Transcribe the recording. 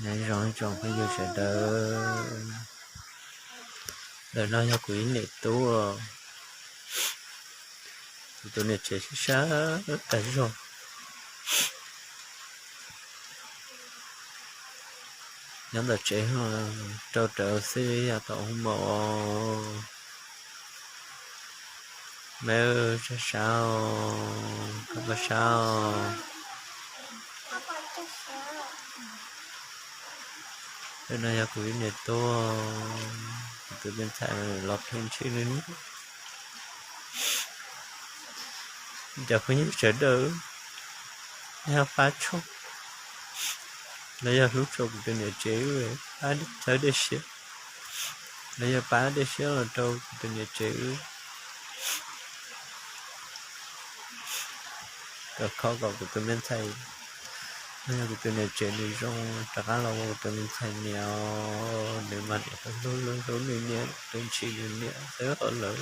Nyob zoo ib tsoom phooj ywg sawv daws, ntawm no yog kuv ib niam tub, kuv tus niam tsev sab sab tas zog. Nyob ntawm tsev rau rawv xwb yog tau hub maum. Me sab sab, koj pab sab. Ntawm no yog kuv ib niam tub, kuv tus me ntxhais los pheej ntshis nws niam. Cov phooj ywg sawv daws, yog pab tshua los yog hlub tshua kuv tus niam tsev, pab thawb dej siab los yog pab dej siab los rau kuv tus niam tsev, kom kho kom kuv tus me ntxhais los yog kuv tus niam tsev nws zoo rov qab los ua kuv tus me ntxhais niam. Nws mas niam hlub hlub hlub nws niam, tus ntshis nws niam xwb os lawm.